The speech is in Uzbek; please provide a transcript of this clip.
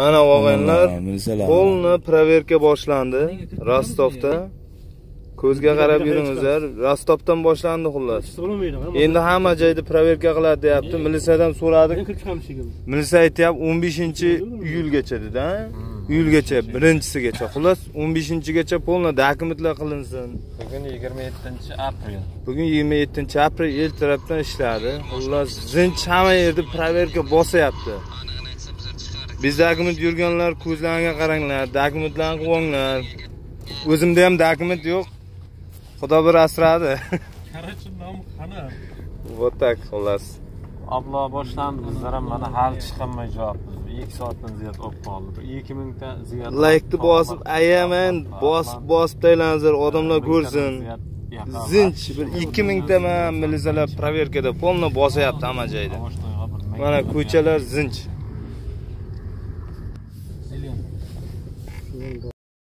Mana og'aynilar, полный проверка boshlandi Rostovda. Ko'zga qarab yuringizlar. Rostovdan boshlandi xullas. Endi hamma joyda проверка qiladi deyapti. Milisadan so'radik. Milisa aytyapti 15-iyulgacha dedi, ha? Iyulgacha, birinchisigacha. Xullas 15-gacha полный dokumentlar qilinsin. Bugun 27-aprel. Bugun 27-aprel ertalabdan ishladi. Xullas zinch hamma yerda проверка bosyapti. Biz dokument yurganlar ko'zlariga qaranglar, dokumentlarni qilinglar. O'zimda ham dokument yo'q. Xudo bir asradi. Qarachi nom qani? Вот так xullas. Oblo boshlandi, bizlar ham mana hali chiqolmay javob. 2 soatdan ziyod bo'lib qoldi. 2000 ta ziyod. Like'ni bosib, ayaman, bosib taylanizlar, odamlar ko'rsin. Zinch bir 2000 ta milisalar проверкада полный bosyapti hamma joyda. Mana ko'chalar zinch.